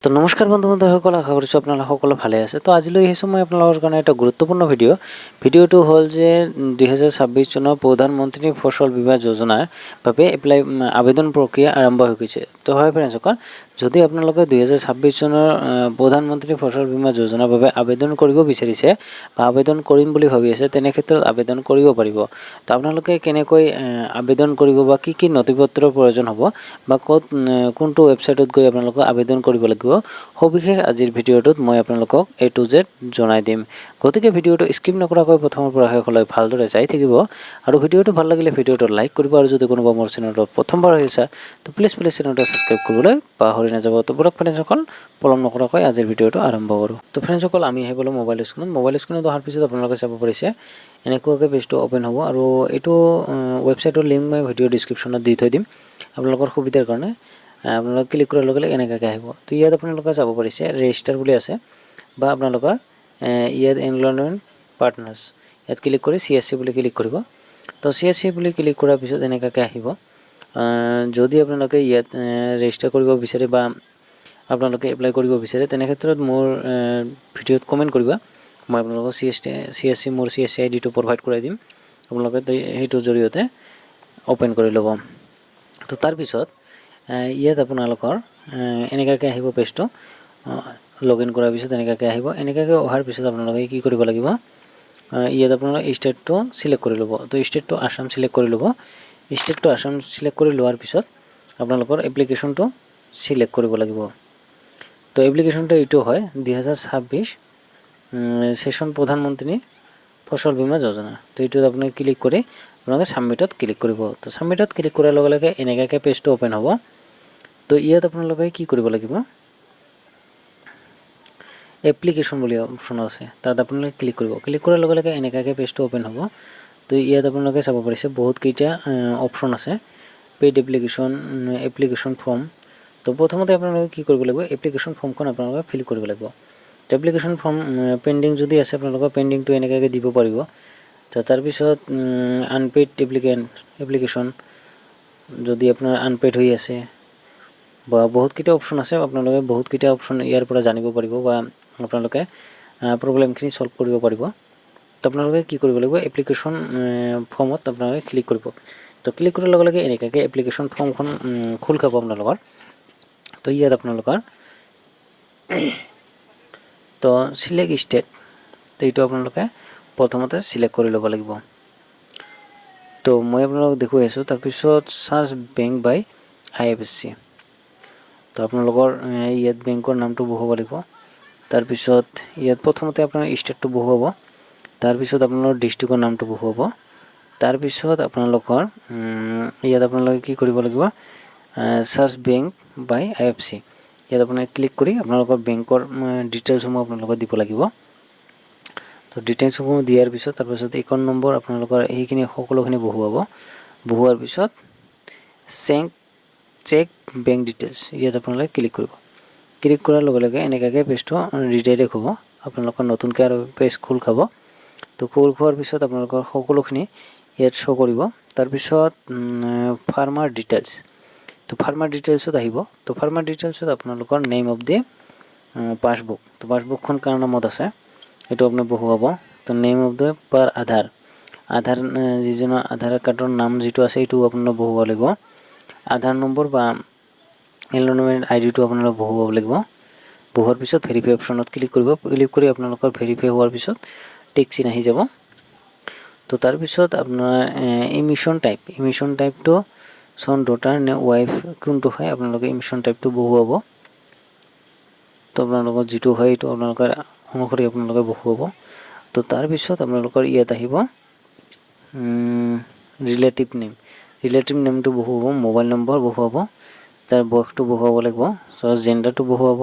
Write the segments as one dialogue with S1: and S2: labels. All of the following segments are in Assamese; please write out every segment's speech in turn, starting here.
S1: তো নমস্কাৰ বন্ধু বান্ধৱীসকল, আশা কৰিছোঁ আপোনালোক সকলো ভালে আছে। তো আজিলৈ আহিছোঁ মই আপোনালোকৰ কাৰণে এটা গুৰুত্বপূৰ্ণ ভিডিঅ'। ভিডিঅ'টো হ'ল যে 2026 চনৰ প্ৰধানমন্ত্ৰী ফচল বীমা যোজনাৰ বাবে এপ্লাই আবেদন প্ৰক্ৰিয়া আৰম্ভ হৈ গৈছে। তো হয় ফ্ৰেণ্ডসকল, যদি আপোনালোকে 2026 চনৰ প্ৰধানমন্ত্ৰী ফচল বীমা যোজনাৰ বাবে আবেদন কৰিব বিচাৰিছে বা আবেদন কৰিম বুলি ভাবি আছে, তেনে ক্ষেত্ৰত আবেদন কৰিব পাৰিব। তো আপোনালোকে কেনেকৈ আবেদন কৰিব বা কি কি নথি পত্ৰৰ প্ৰয়োজন হ'ব বা ক'ত কোনটো ৱেবছাইটত গৈ আপোনালোকে আবেদন কৰিব লাগিব, সবিশেষ আজিৰ ভিডিঅ'টোত মই আপোনালোকক এ টু জেড জনাই দিম। গতিকে ভিডিঅ'টো স্কিপ নকৰাকৈ প্ৰথমৰ পৰা শেষলৈ ভালদৰে চাই থাকিব আৰু ভিডিঅ'টো ভাল লাগিলে ভিডিঅ'টো লাইক কৰিব আৰু যদি কোনোবা মোৰ চেনেলটো প্ৰথমবাৰ হৈছে, তো প্লিজ প্লিজ চেনেলটো ছাবস্ক্ৰাইব কৰিবলৈ পাহৰি নাযাব। তো ব'লক ফ্ৰেণ্ডসকল, পলম নকৰাকৈ আজিৰ ভিডিঅ'টো আৰম্ভ কৰোঁ। তো ফ্ৰেণ্ডসকল, আমি আহি পালোঁ মোবাইল স্ক্ৰীণত। মোবাইল স্ক্ৰীণত অহাৰ পিছত আপোনালোকে চাব পাৰিছে, এনেকুৱাকৈ পেজটো অ'পেন হ'ব আৰু এইটো ৱেবছাইটৰ লিংক মই ভিডিঅ' ডিছক্ৰিপশ্যনত দি থৈ দিম আপোনালোকৰ সুবিধাৰ কাৰণে। আপোনালোকে ক্লিক কৰাৰ লগে লগে এনেকুৱাকৈ আহিব। তো ইয়াত আপোনালোকে চাব পাৰিছে, ৰেজিষ্টাৰ বুলি আছে বা আপোনালোকৰ ইয়াত এনৰলমেণ্ট পাৰ্টনাৰ্ছ, ইয়াত ক্লিক কৰি চি এছ চি বুলি ক্লিক কৰিব। তো চি এছ চি বুলি ক্লিক কৰাৰ পিছত এনেকুৱাকৈ আহিব। যদি আপোনালোকে ইয়াত ৰেজিষ্টাৰ কৰিব বিচাৰে বা আপোনালোকে এপ্লাই কৰিব বিচাৰে, তেনে ক্ষেত্ৰত মোৰ ভিডিঅ'ত কমেণ্ট কৰিবা। মই আপোনালোকক C S T C S C মোৰ চি এছ চি আই ডিটো প্ৰভাইড কৰাই দিম। আপোনালোকে সেইটোৰ জৰিয়তে অ'পেন কৰি ল'ব। তো তাৰপিছত ইয়াত আপোনালোকৰ এনেকুৱাকৈ আহিব পেজটো। লগ ইন কৰাৰ পিছত এনেকুৱাকৈ আহিব। এনেকুৱাকৈ অহাৰ পিছত আপোনালোকে কি কৰিব লাগিব? ইয়াত আপোনালোকে ষ্টেটটো চিলেক্ট কৰি ল'ব। তো ষ্টেটটো আছাম চিলেক্ট কৰি ল'ব। ষ্টেটটো আছাম চিলেক্ট কৰি লোৱাৰ পিছত আপোনালোকৰ এপ্লিকেশ্যনটো চিলেক্ট কৰিব লাগিব। তো এপ্লিকেশ্যনটো এইটো হয়, 2026 ছেশ্যন প্ৰধানমন্ত্ৰী ফচল বীমা যোজনা। তো এইটোত আপুনি ক্লিক কৰি আপোনালোকে ছাবমিটত ক্লিক কৰিব। তো ছাবমিটত ক্লিক কৰাৰ লগে লগে এনেকুৱাকৈ পেজটো অ'পেন হ'ব। তো ইয়াত আপোনালোকে কি কৰিব লাগিব? এপ্লিকেশ্যন বুলি অপশ্যন আছে, তাত আপোনালোকে ক্লিক কৰিব। ক্লিক কৰাৰ লগে লগে এনেকুৱাকৈ পেজটো অ'পেন হ'ব। তো ইয়াত আপোনালোকে চাব পাৰিছে, বহুতকেইটা অপশ্যন আছে, পেইড এপ্লিকেশ্যন, এপ্লিকেশ্যন ফৰ্ম। তো প্ৰথমতে আপোনালোকে কি কৰিব লাগিব? এপ্লিকেশ্যন ফৰ্মখন আপোনালোকে ফিল কৰিব লাগিব। তো এপ্লিকেশ্যন ফৰ্ম পেণ্ডিং যদি আছে, আপোনালোকৰ পেণ্ডিংটো এনেকুৱাকৈ দিব পাৰিব। তো তাৰপিছত আনপেইড এপ্লিকেশ্যন, যদি আপোনাৰ আনপেইড হৈ আছে বা বহুতকেইটা অপশ্যন আছে, আপোনালোকে বহুতকেইটা অপশ্যন ইয়াৰ পৰা জানিব পাৰিব বা আপোনালোকে প্ৰব্লেমখিনি ছল্ভ কৰিব পাৰিব। তো আপোনালোকে কি কৰিব লাগিব? এপ্লিকেশ্যন ফৰ্মত আপোনালোকে ক্লিক কৰিব। তো ক্লিক কৰাৰ লগে লগে এনেকুৱাকৈ এপ্লিকেশ্যন ফৰ্মখন খোল খাব আপোনালোকৰ। তো ইয়াত আপোনালোকৰ তো চিলেক্ট ষ্টেট, তো এইটো আপোনালোকে প্ৰথমতে চিলেক্ট কৰি ল'ব লাগিব। তো মই আপোনালোকক দেখুৱাই আছোঁ। তাৰপিছত চাৰ্চ বেংক বাই আই এফ এছ চি। তো আপোনালোকৰ ইয়াত বেংকৰ নামটো বহুৱাব লাগিব। তাৰপিছত ইয়াত প্ৰথমতে আপোনাৰ ষ্টেটটো বহুৱাব, তাৰপিছত আপোনালোকৰ ডিষ্ট্ৰিক্টৰ নামটো বহুৱাব। তাৰপিছত আপোনালোকৰ ইয়াত আপোনালোকে কি কৰিব লাগিব? চাৰ্চ বেংক বাই আই এফ চি, ইয়াত আপোনালোকে ক্লিক কৰি আপোনালোকৰ বেংকৰ ডিটেইলছসমূহ আপোনালোকে দিব লাগিব। তো ডিটেইলছসমূহ দিয়াৰ পিছত, তাৰপিছত একাউণ্ট নম্বৰ, আপোনালোকৰ সেইখিনি সকলোখিনি বহুৱাব। বহুৱাৰ পিছত চেক বেংক ডিটেইলছ, ইয়াত আপোনালোকে ক্লিক কৰিব। ক্লিক কৰাৰ লগে লগে এনেকুৱাকৈ পেজটো ৰিডাইৰেক্ট হ'ব, আপোনালোকৰ নতুনকৈ আৰু পেজ খোল খাব। তো খোল খোৱাৰ পিছত আপোনালোকৰ সকলোখিনি ইয়াত শ্ব' কৰিব। তাৰপিছত ফাৰ্মাৰ ডিটেইলছ, তো ফাৰ্মাৰ ডিটেইলছত আহিব। তো ফাৰ্মাৰ ডিটেইলছত আপোনালোকৰ নেম অফ the passbook, তো পাছবুকখন কাৰ নামত আছে সেইটো আপুনি বহুৱাব। তো নেম অফ the পাৰ আধাৰ, আধাৰ যিজনৰ আধাৰ কাৰ্ডৰ নাম যিটো আছে, সেইটো আপোনালোকে বহুৱাব লাগিব। আধাৰ নম্বৰ বা এনৰলমেণ্ট আই ডিটো আপোনালোকে বহুৱাব লাগিব। বহুৱাৰ পিছত ভেৰিফাই অপশ্যনত ক্লিক কৰিব। ক্লিক কৰি আপোনালোকৰ ভেৰিফাই হোৱাৰ পিছত টিক চিন আহি যাব। তো তাৰপিছত আপোনাৰ ইমিশ্যন টাইপ, ইমিশ্যন টাইপটো চন, ডটাৰ নে ৱাইফ কোনটো হয়, আপোনালোকে ইমিশ্যন টাইপটো বহুৱাব। তো আপোনালোকৰ যিটো হয়, এইটো আপোনালোকৰ অনুসৰি আপোনালোকে বহুৱাব। তো তাৰপিছত আপোনালোকৰ ইয়াত আহিব ৰিলেটিভ নেম, ৰিলেটিভ নেমটো বহুৱাব, মোবাইল নম্বৰ বহুৱাব, তাৰ বয়সটো বহুৱাব লাগিব, চ' জেণ্ডাৰটো বহুৱাব,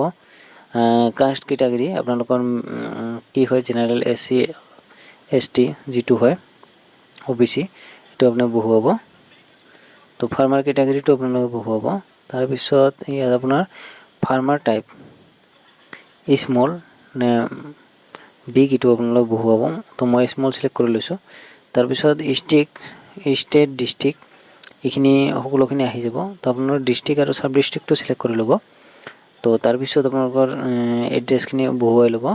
S1: কাষ্ট কেটাগৰী আপোনালোকৰ কি হয়, general, S C, S T যিটো হয়, অ' বি চি, সেইটো আপোনাৰ বহুৱাব। তো ফাৰ্মাৰ কেটাগৰীটো আপোনালোকে বহুৱাব। তাৰপিছত ইয়াত আপোনাৰ ফাৰ্মাৰ টাইপ স্মল নে বিগ, এইটো আপোনালোকে বহুৱাব। তো মই স্মল চিলেক্ট কৰি লৈছোঁ। তাৰপিছত ষ্টেট, ডিষ্ট্ৰিক্ট, এইখিনি সকলোখিনি আহি যাব। তো আপোনাৰ ডিষ্ট্ৰিক্ট আৰু চাব ডিষ্ট্ৰিক্টটো চিলেক্ট কৰি ল'ব। তো তাৰপিছত আপোনালোকৰ এড্ৰেছখিনি বহুৱাই ল'ব।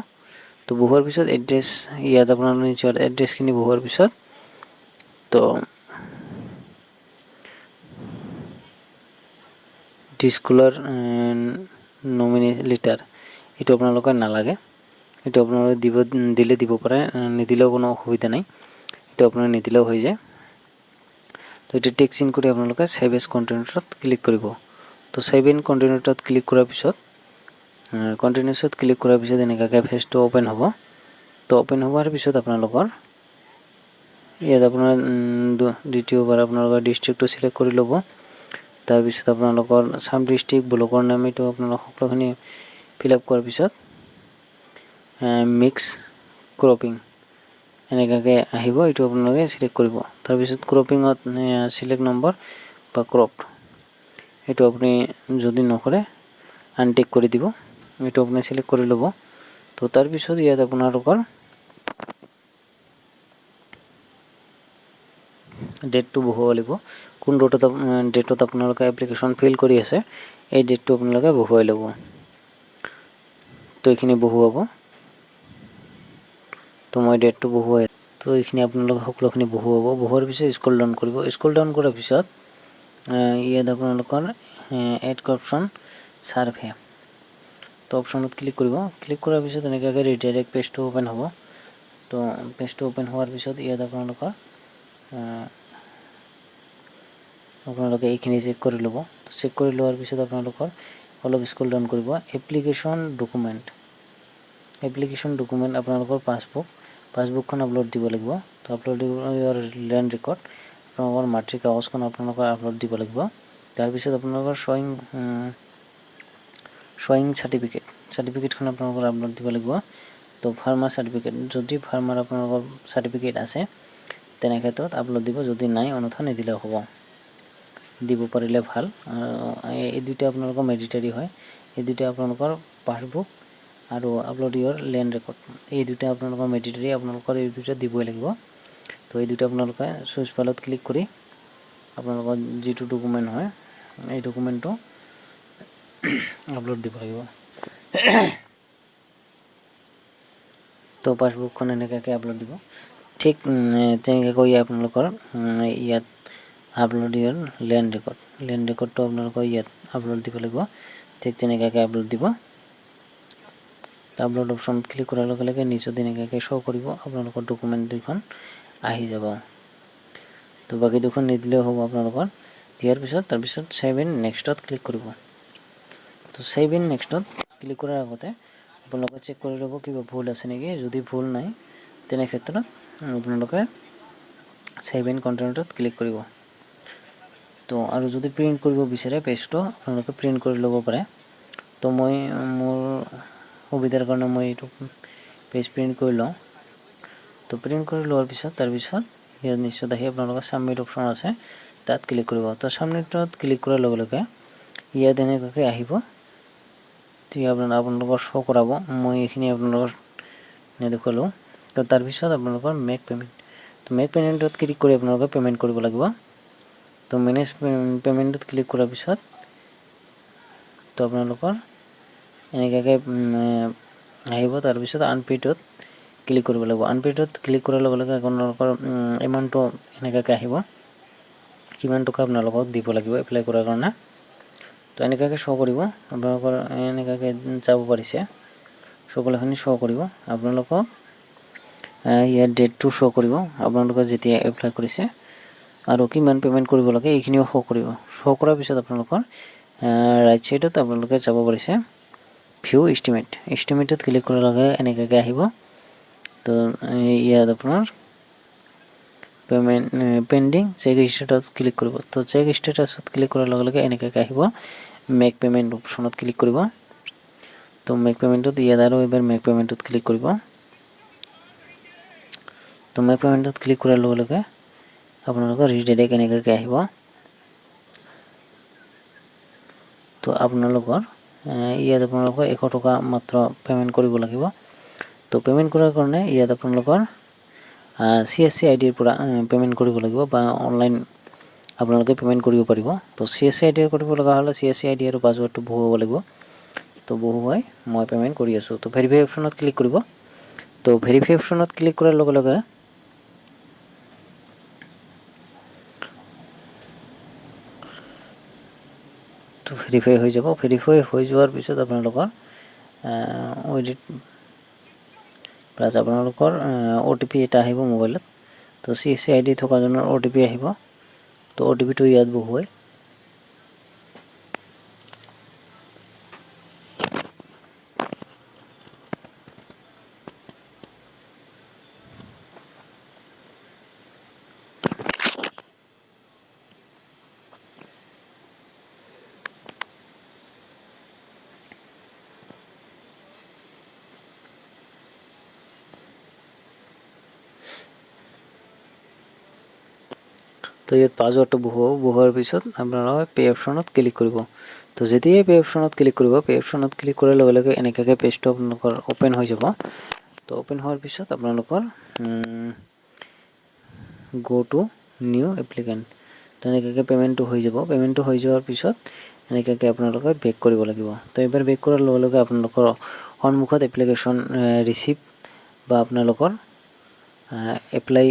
S1: তো বহুৱাৰ পিছত এড্ৰেছ ইয়াত আপোনালোকৰ নিজৰ এড্ৰেছখিনি বহুৱাৰ পিছত তো ডিছক্ল'জাৰ নমিনি লেটাৰ, এইটো আপোনালোকে নালাগে। এইটো আপোনালোকে দিব দিলে দিব পাৰে, নিদিলেও কোনো অসুবিধা নাই। এইটো আপোনাৰ নিদিলেও হৈ যায়। তো এইটো টিক চিন কৰি আপোনালোকে ছেভ এজ কণ্টিনিউত ক্লিক কৰিব। তো ছেভ ইন কণ্টিনিউত ক্লিক কৰাৰ পিছত, কণ্টিনিউছত ক্লিক কৰাৰ পিছত এনেকুৱাকৈ পেজটো অ'পেন হ'ব। তো অ'পেন হোৱাৰ পিছত আপোনালোকৰ ইয়াত আপোনাৰ দ্বিতীয়বাৰ আপোনালোকৰ ডিষ্ট্ৰিক্টটো চিলেক্ট কৰি ল'ব। তাৰপিছত আপোনালোকৰ চাব ডিষ্ট্ৰিক্ট, ব্লকৰ নাম, এইটো আপোনালোক সকলোখিনি ফিল আপ কৰাৰ পিছত মিক্স ক্ৰপিং এনেকুৱাকৈ আহিব, এইটো আপোনালোকে চিলেক্ট কৰিব। তাৰপিছত ক্ৰপিঙত চিলেক্ট নম্বৰ বা ক্ৰপ, এইটো আপুনি যদি নকৰে আনটেক কৰি দিব, এইটো আপুনি চিলেক্ট কৰি ল'ব। তো তাৰপিছত ইয়াত আপোনালোকৰ ডেটটো বহুৱাব লাগিব। কোন ডেটত আপোনালোকে এপ্লিকেশ্যন ফিল কৰি আছে, এই ডেটটো আপোনালোকে বহুৱাই ল'ব। তো এইখিনি বহুৱাব। তো মই ডেটটো বহুৱাই, তো এইখিনি আপোনালোকে সকলোখিনি বহুৱাব। বহুৱাৰ পিছত স্ক্ৰল ডাউন কৰিব। স্ক্ৰল ডাউন কৰাৰ পিছত ইয়াত আপোনালোকৰ এড অপশ্যন ছাৰ্ভে, তো অপশ্যনত ক্লিক কৰিব। ক্লিক কৰাৰ পিছত এনেকুৱাকৈ ৰিডাইৰেক্ট পেজটো অ'পেন হ'ব। তো পেজটো অ'পেন হোৱাৰ পিছত ইয়াত আপোনালোকে এইখিনি চেক কৰি ল'ব। তো চেক কৰি লোৱাৰ পিছত আপোনালোকৰ অলপ স্ক্ৰল ডাউন কৰিব। এপ্লিকেশ্যন ডকুমেণ্ট আপোনালোকৰ পাছবুকখন আপলোড দিব লাগিব। তো আপলোড দিব লেণ্ড ৰেকৰ্ড, আপোনালোকৰ মাটিৰ কাগজখন আপোনালোকৰ আপলোড দিব লাগিব। তাৰপিছত আপোনালোকৰ শ্বয়িং চাৰ্টিফিকেটখন আপোনালোকৰ আপলোড দিব লাগিব। তো ফাৰ্মাৰ চাৰ্টিফিকেট, যদি ফাৰ্মাৰ আপোনালোকৰ চাৰ্টিফিকেট আছে, তেনে ক্ষেত্ৰত আপলোড দিব। যদি নাই, অন্যথা নিদিলেও হ'ব। দিব পাৰিলে ভাল। এই দুইটা আপোনালোকৰ মেণ্ডেটৰী হয়। এই দুইটা আপোনালোকৰ পাছবুক আৰু আপলোড ইয়ৰ লেণ্ড ৰেকৰ্ড, এই দুটা আপোনালোকৰ মেণ্ডেটৰী। আপোনালোকৰ এই দুটা দিবই লাগিব। তো এই দুটা আপোনালোকে চুজ ফাইলত ক্লিক কৰি আপোনালোকৰ যিটো ডকুমেণ্ট হয়, এই ডকুমেণ্টটো আপলোড দিব লাগিব। তো পাছবুকখন এনেকুৱাকৈ আপলোড দিব। ঠিক তেনেকুৱাকৈ আপোনালোকৰ ইয়াত আপলোড ইয়ৰ লেণ্ড ৰেকৰ্ড, লেণ্ড ৰেকৰ্ডটো আপোনালোকৰ ইয়াত আপলোড দিব লাগিব। ঠিক তেনেকুৱাকৈ আপলোড দিব। আপলোড অপশ্যনত ক্লিক কৰাৰ লগে লগে নিজত এনেকুৱাকৈ শ্ব' কৰিব, আপোনালোকৰ ডকুমেণ্ট দুইখন আহি যাব। তো বাকী দুখন নিদিলেও হ'ব আপোনালোকৰ। দিয়াৰ পিছত তাৰপিছত ছেভ এণ্ড নেক্সটত ক্লিক কৰিব। তো ছেভ এণ্ড নেক্সটত ক্লিক কৰাৰ আগতে আপোনালোকে চেক কৰি ল'ব কিবা ভুল আছে নেকি। যদি ভুল নাই, তেনে ক্ষেত্ৰত আপোনালোকে ছেভ এণ্ড কণ্টিনিউত ক্লিক কৰিব। তো আৰু যদি প্ৰিণ্ট কৰিব বিচাৰে পেজটো, আপোনালোকে প্ৰিণ্ট কৰি ল'ব পাৰে। তো মই মোৰ সুবিধাৰ কাৰণে মই এইটো পেজ প্ৰিণ্ট কৰি লওঁ। তো প্ৰিণ্ট কৰি লোৱাৰ পিছত তাৰপিছত ইয়াত নিশ্চয় আহি আপোনালোকৰ ছাবমিট অপশ্যন আছে, তাত ক্লিক কৰিব। তো ছাবমিটত ক্লিক কৰাৰ লগে লগে ইয়াত এনেকুৱাকৈ আহিব। আপোনালোকৰ শ্ব' কৰাব। মই এইখিনি আপোনালোকৰ নেদেখুৱালোঁ। তো তাৰপিছত আপোনালোকৰ মেক পে'মেণ্ট, তো মেক পে'মেণ্টত ক্লিক কৰি আপোনালোকে পে'মেণ্ট কৰিব লাগিব। তো মেনেজ পে'মেণ্টত ক্লিক কৰাৰ পিছত তো আপোনালোকৰ এনেকুৱাকৈ আহিব। তাৰপিছত আনপেইডত ক্লিক কৰিব লাগিব। আনপেইডত ক্লিক কৰাৰ লগে লগে আপোনালোকৰ এমাউণ্টটো এনেকুৱাকৈ আহিব, কিমান টকা আপোনালোকক দিব লাগিব এপ্লাই কৰাৰ কাৰণে। তো এনেকুৱাকৈ শ্ব' কৰিব আপোনালোকৰ, এনেকুৱাকৈ যাব পাৰিছে, সকলোখিনি শ্ব' কৰিব। আপোনালোকক ইয়াত ডেটটো শ্ব' কৰিব, আপোনালোকে যেতিয়া এপ্লাই কৰিছে আৰু কিমান পে'মেণ্ট কৰিব লাগে, এইখিনিও শ্ব' কৰিব। শ্ব' কৰাৰ পিছত আপোনালোকৰ ৰাইট ছাইডত আপোনালোকে যাব পাৰিছে ভিউ ষ্টেটমেণ্ট। ষ্টেটমেণ্টত ক্লিক কৰাৰ লগে এনেকুৱাকৈ আহিব। তো ইয়াত আপোনাৰ payment pending, check status click কৰিব। তো চেক ষ্টেটাছত ক্লিক কৰাৰ লগে লগে এনেকুৱাকৈ আহিব। মেক পে'মেণ্ট অপশ্যনত ক্লিক কৰিব। তো মেক পে'মেণ্টত ইয়াত আৰু এবাৰ মেক পে'মেণ্টত ক্লিক কৰিব। তো মেক পে'মেণ্টত ক্লিক কৰাৰ লগে লগে আপোনালোকৰ ৰিডাইৰেক্ট এনেকুৱাকৈ আহিব। তো আপোনালোকৰ ইয়াত আপোনালোকৰ 100 টকা মাত্ৰ পে'মেণ্ট কৰিব লাগিব। তো পে'মেণ্ট কৰাৰ কাৰণে ইয়াত আপোনালোকৰ চিএছচি আই ডিৰ পৰা পে'মেণ্ট কৰিব লাগিব বা অনলাইন আপোনালোকে পে'মেণ্ট কৰিব পাৰিব। তো চিএছচি আই ডিৰ কৰিব লগা হ'লে চিএছচি আই ডি আৰু পাছৱৰ্ডটো বহুৱাব লাগিব। তো বহুৱাই মই পে'মেণ্ট কৰি আছোঁ। তো ভেৰিফাই অপশ্যনত ক্লিক কৰিব। তো ভেৰিফাই অপশ্যনত ক্লিক কৰাৰ লগে লগে তো ভেৰিফাই হৈ যাব। ভেৰিফাই হৈ যোৱাৰ পিছত আপোনালোকৰ উইডিট প্লাছ আপোনালোকৰ অ'টিপি এটা আহিব মোবাইলত। তো চি আই ডি থকাজনৰ অ'টিপি আহিব। তো অ'টিপিটো ইয়াত বহুৱাই তো ইয়াত পাছৱৰ্ডটো বহুৱাব। বহুৱাৰ পিছত আপোনালোকে পে' অপশ্যনত ক্লিক কৰিব। তো যেতিয়াই পে' অপশ্যনত ক্লিক কৰিব, পে' অপশ্যনত ক্লিক কৰাৰ লগে লগে এনেকুৱাকৈ পেজটো আপোনালোকৰ অ'পেন হৈ যাব। তো অ'পেন হোৱাৰ পিছত আপোনালোকৰ গ' টু নিউ এপ্লিকেণ্ট, তো এনেকুৱাকৈ পে'মেণ্টটো হৈ যাব। পে'মেণ্টটো হৈ যোৱাৰ পিছত এনেকুৱাকৈ আপোনালোকে বেক কৰিব লাগিব। তো এইবাৰ বেক কৰাৰ লগে লগে আপোনালোকৰ সন্মুখত এপ্লিকেশ্যন ৰিচিপ্ট বা আপোনালোকৰ এপ্লাই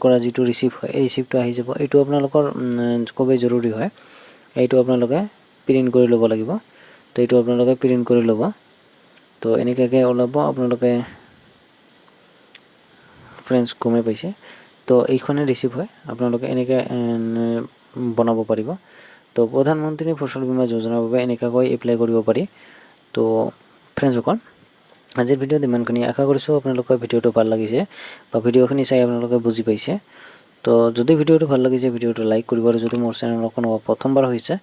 S1: কৰা যিটো ৰিচিপ্ট হয়, এই ৰিচিপ্টটো আহি যাব। এইটো আপোনালোকৰ খুবেই জৰুৰী হয়। এইটো আপোনালোকে প্ৰিণ্ট কৰি ল'ব লাগিব। তো এইটো আপোনালোকে প্ৰিণ্ট কৰি ল'ব। তো এনেকুৱাকৈ ওলাব, আপোনালোকে ফ্ৰেণ্ডছ গমেই পাইছে। তো এইখনে ৰিচিপ্ট হয়, আপোনালোকে এনেকৈ বনাব পাৰিব। তো প্ৰধানমন্ত্ৰী ফচল বীমা যোজনাৰ বাবে এনেকুৱাকৈ এপ্লাই কৰিব পাৰি। তো ফ্ৰেণ্ডছসকল, আজিৰ ভিডিঅ'ত ইমানখিনি। আশা কৰিছোঁ আপোনালোকৰ ভিডিঅ'টো ভাল লাগিছে বা ভিডিঅ'খিনি চাই আপোনালোকে বুজি পাইছে। তো যদি ভিডিঅ'টো ভাল লাগিছে, ভিডিঅ'টো লাইক কৰিব আৰু যদি মোৰ চেনেলত কোনোবা প্ৰথমবাৰ হৈছে,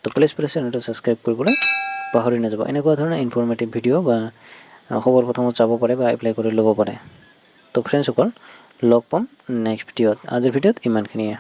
S1: তো প্লিজ প্লিজ চেনেলটো ছাবস্ক্ৰাইব কৰিবলৈ পাহৰি নাযাব, এনেকুৱা ধৰণৰ ইনফৰ্মেটিভ ভিডিঅ' বা খবৰ প্ৰথমত চাব পাৰে বা এপ্লাই কৰি ল'ব পাৰে। তো ফ্ৰেণ্ডছসকল, লগ পাম নেক্সট ভিডিঅ'ত। আজিৰ ভিডিঅ'ত ইমানখিনিয়ে।